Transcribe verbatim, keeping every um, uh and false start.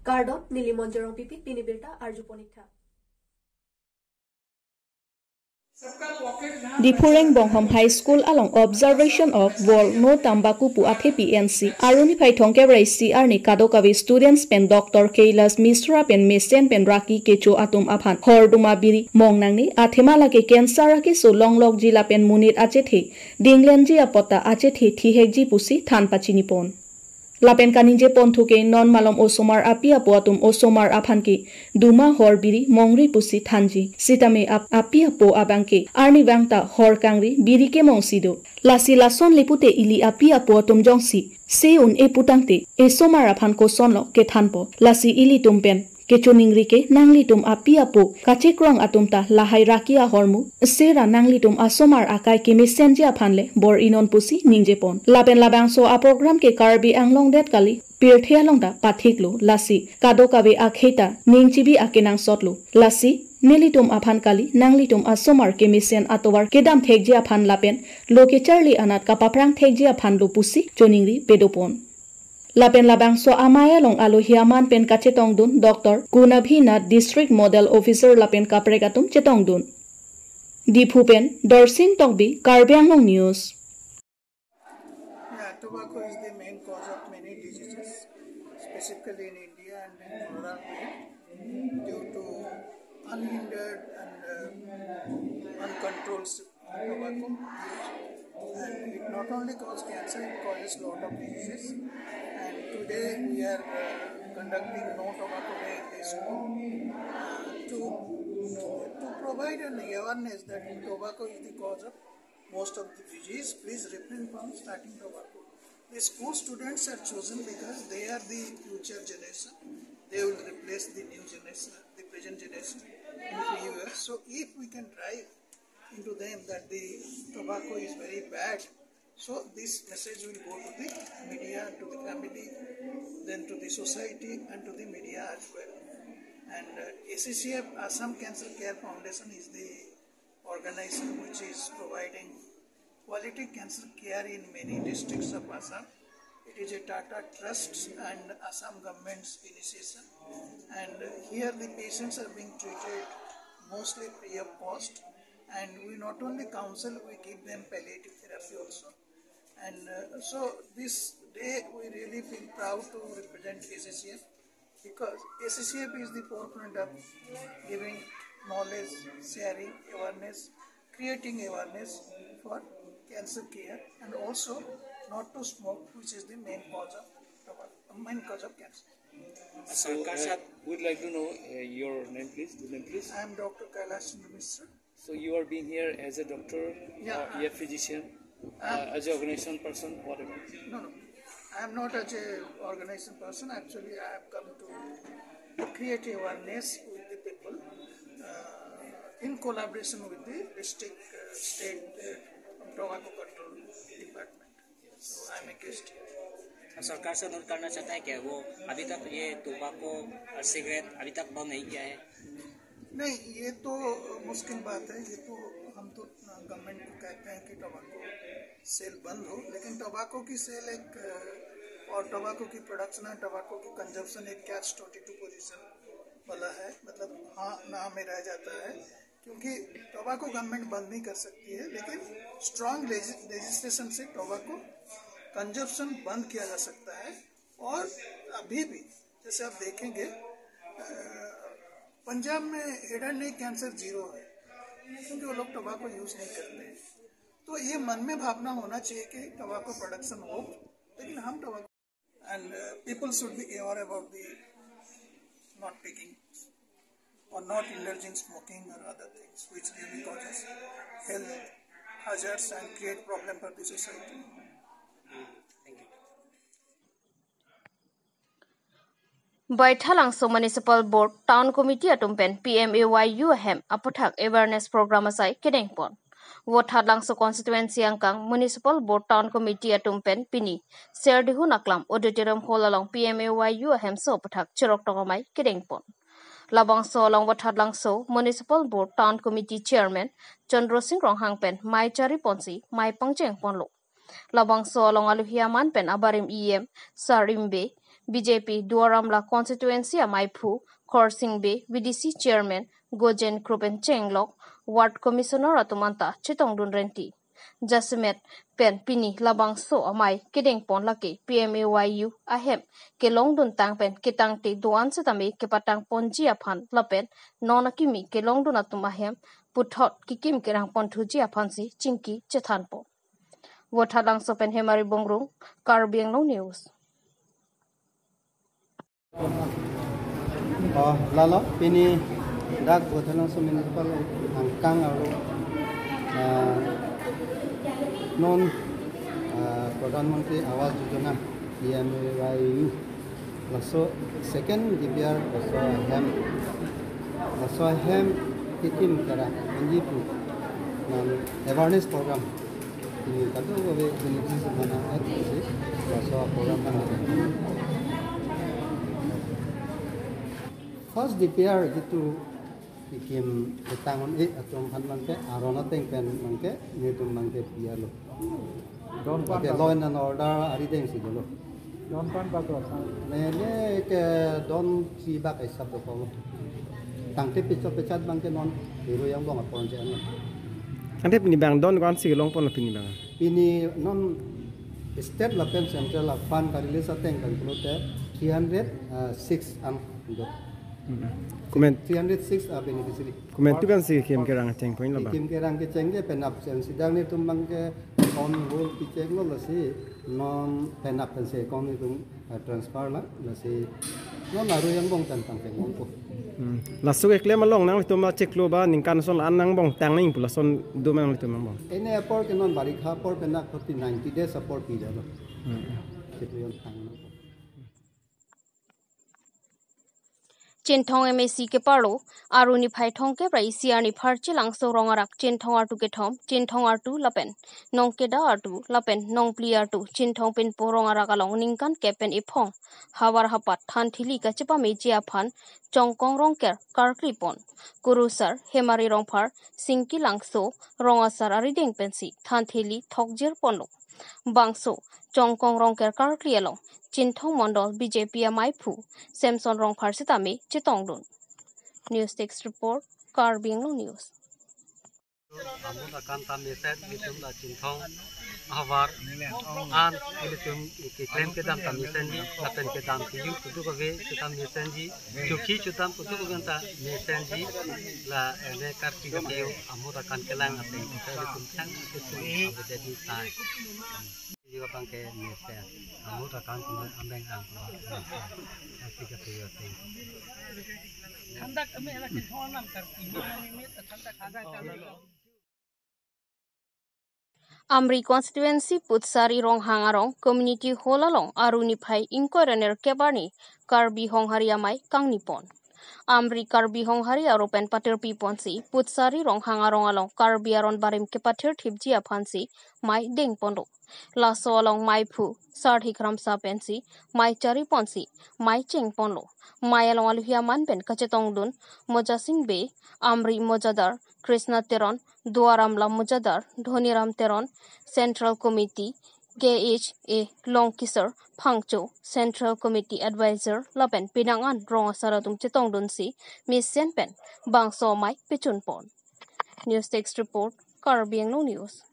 Kardom, neli Monjorong Pipi, pini birta arju ponik tha. Diphu Rengbonghom High School along Observation of World No Tobacco pu athepi N C aruni phai thomkep ra isi arni kadokave students pen Doctor Kailash Mishra pen mesen pen raki kecho atum aphan horduma biri mong nangne, athema lake cancer akeso longlokji lapen monit achethe dinglenji apot ta achethe thihekji pusi than pachini pon. Lapen kaningje ponthu ke non malom osomar api apo atum osomar aphan ke duma hor biri mongri pusi thanji. Sitame ap-, api apo abang ke arnivang ta hor kangri biri kemong si do. Lasi lason le pute ili api apo atum jongsi se un-e pu tangte esomar aphan kosonlo kethanpo. Lasi ilitum pen kechoningri ke nanglitum api apo kachekrong atum ta lahai raki ahormu sera nanglitum asomar akai kemesenji aphan le bor-i non pusi ningje pon. Lapen labangso aprogram ke Karbi Anglong det kali, pirthe along ta pathiklo, lasi kadokave akhei ta ning chibi akenangsotlo. Lasi nelitum aphan kali, nanglitum asomar kemesen atovar kedam thekji aphan lapen lo kecharli anat kapaphrang thekji aphan lo pusi choningri pedo pon. Lapen labangso amei along alohi aman pen kachetongdun Doctor Kunabhi Nath, District Model Officer lapen kaprek atum chetongdun. Diphu pen Dorsing Tokbi, Karbi Anglong News. Yeah, tobacco is the main cause of many diseases, specifically in India and in rural way, due to unhindered and uh, uncontrolled tobacco use. And it not only causes cancer, it causes lot of diseases. And today we are uh, conducting No Tobacco Day in this school uh, to, to provide an awareness that tobacco is the cause of most of the disease. Please refrain from starting tobacco. The school students are chosen because they are the future generation. They will replace the new generation, the present generation in few years. So if we can drive into them that the tobacco is very bad, so this message will go to the media, to the family, then to the society and to the media as well. And uh, A C C F, Assam Cancer Care Foundation, is the organization which is providing quality cancer care in many districts of Assam. It is a Tata Trust and Assam government's initiation. And uh, here the patients are being treated mostly free of cost. And we not only counsel, we give them palliative therapy also. And uh, so this day we really feel proud to represent A C C F because A C C F is the forefront of giving knowledge, sharing, awareness, creating awareness for cancer care and also not to smoke, which is the main cause of tobacco, main cause of cancer. Sir, uh, we'd like to know uh, your name, please. Good name, please. I am Doctor Kailash Chandra Mishra. So you are being here as a doctor, yeah, uh, a physician, uh, as an organization person, whatever. No, no. I am not as a organization person. Actually, I have come to create awareness with the people uh, in collaboration with the district uh, state uh, tobacco control department. So I am a guest here. सरकार से अनुरोध करना चाहता है क्या, वो अभी तक ये तंबाकू और सिगरेट अभी तक बंद नहीं किया है? नहीं, ये तो मुश्किल बात है। ये तो हम तो गवर्नमेंट को कहते हैं कि टोबैको सेल बंद हो, लेकिन टोबैको की सेल एक और टोबैको की प्रोडक्शन और टोबैको की कंजप्शन एक कैच ट्वेंटी टू पोजीशन वाला है, मतलब हाँ ना में रह जाता है, क्योंकि टोबैको गवर्नमेंट बंद नहीं कर सकती है, लेकिन स्ट्रांग लेजिस्लेशन से टोबैको कंजप्शन बंद किया जा सकता है। और अभी भी जैसे आप देखेंगे पंजाब में head and neck cancer zero है, क्योंकि वो लोग टोबैको यूज नहीं करते हैं। तो ये मन में भावना होना चाहिए कि टोबैको प्रोडक्शन हो, लेकिन हम tobacco and uh, people should be aware about the not taking or not indulging smoking or other things which really causes health hazards and create problem for the society. Baithalangso Municipal Board Town Committee atum pen P M A Y U ahem aputhak awareness program asai kedengpon. Vothatlangso constituency angkang Municipal Board Town Committee atum pen pini Serdihu Naklam Auditorium Hall along P M A Y U ahemso aputhak chirok tong amei kedengpon. Labangso along Vothatlangso Municipal Board Town Committee Chairman Chandra Singh Ronghang pen mei chari ponsi mei pangcheng ponlo. Labangso along alohi aman pen abarim E M Sar Imbe, B J P Duar Amla constituency amaiphu Khorsing Bey, V D C chairman Gojen Kro pen chenglok ward commissioner atum anta chetongdun renti. Jasemet pen pini labangso amei kedengpon lake P M A Y U ahem kelongduntang pen ketangte do-an setame kepatangponji aphan lapen non akimi kelongdun atum ahem puthot kekim kerangponthuji aphansi chingki chethanpon. Vothatlangso pen Hemari Bongrung, Karbi Anglong News. Oh, lalo, pini dak Vothatlangso municipal angkang aro, ah, non, ah, Pradhan Mantri Awas Yojana, P M A Y U, laso second D P R laso ahem, laso ahem kekim kerangponji pu, non awareness program. Ini kado kave ini sih mana et sih, laso program kan. First D P R jitu kekim ketang un-e atum aphan abangke aron ateng pen abangke netum abangke pi-arlo. Don pan. Oke, law and order arideng si dolo. Don pan bak lo sang. Nene ke don si bak isap dokong. Tangte pichat pichat abangke non Arui angbong apon je ano. Ante pini abang don ko-an si longpon pini abang? Pini non state lapen central la fund ka-release ateng kan pulote three hundred six an do. Hmm. Comment. Three hundred six a beneficiary. Comment tu kan si kekim kerang chengpon lo ba? Kekim kerang kecheng ke penap pen si dang netum abangke account hol picheng lo, lasi non penap pen si account netum, ah, transfer lang, lasi non Arui angbong tan tang pen longpo. Hmm. Laso keklem along nanglitum achiklo ba ningkan ason la-an angbong tang nangji pu lason do ma nanglitum angbong? Ene apor ke non barikha apor penap forty ninety days apor pidolo. Hmm. Chiklo yon tang longpo. Chinthong M A C keparlo, Aru niphai thomkep ra isi arni Pharchi Langso rong arak Chinthong artu kethom, Chinthong artu lapen Nongkeda artu lapen Nongpli artu Chinthong Pinpo rong arak along ningkan kep pen iphong havar hapat thanthili kachepameji aphan Chongkong Rongker karklipon. Kurusar Hemari Rongphar, Singki Langso rong asar arideng pensi thanthili thokjirponlo. Bangso Chongkong Rongker karkli along Chinthong Mondol B J P amaiphu Samson Rongphar sitame chetongdun. News Desk Report, Karbi Anglong News. Amut akan ta mesen, itum ta Chinthong ahavar an ilitum keklem kedam ta mesenji, lapen kedam keju kedo kave sita mesenji, chokche chodam kedo kave ta mesenji, la ene karkli kave amut akan kelang ateng, ilitum chang ilitum avededi tai. Juga abangke mesen. Amut akan kuma ambeng ang kuma mesen. Asik ke tuyo ting. Amri constituency Putsari Ronghang arong community hall along Aru niphai ingkoi ra nerkep arni Karbi Honghari amei kangnipon. Amri Karbi Honghari aro pen patirpiponsi Putsari Ronghang arong along Karbi aron barim kepathirthipji aphansi mei dengponlo. Laso along meiphu Sarthik Ramsa pensi mei chariponsi mei chengponlo. Mei along alohi aman pen kachetongdun Mojasing Bey, Amri Mojadar Krishna Teron, Duar Amla Mojadar Dhoniram Teron, Central Committee K H A Longkisar Phangcho, Central Committee Advisor lapen penang an rong asar atum chetongdunsi mesen pen bangso mei pechunpon. News Desk Report, Karbi Anglong News.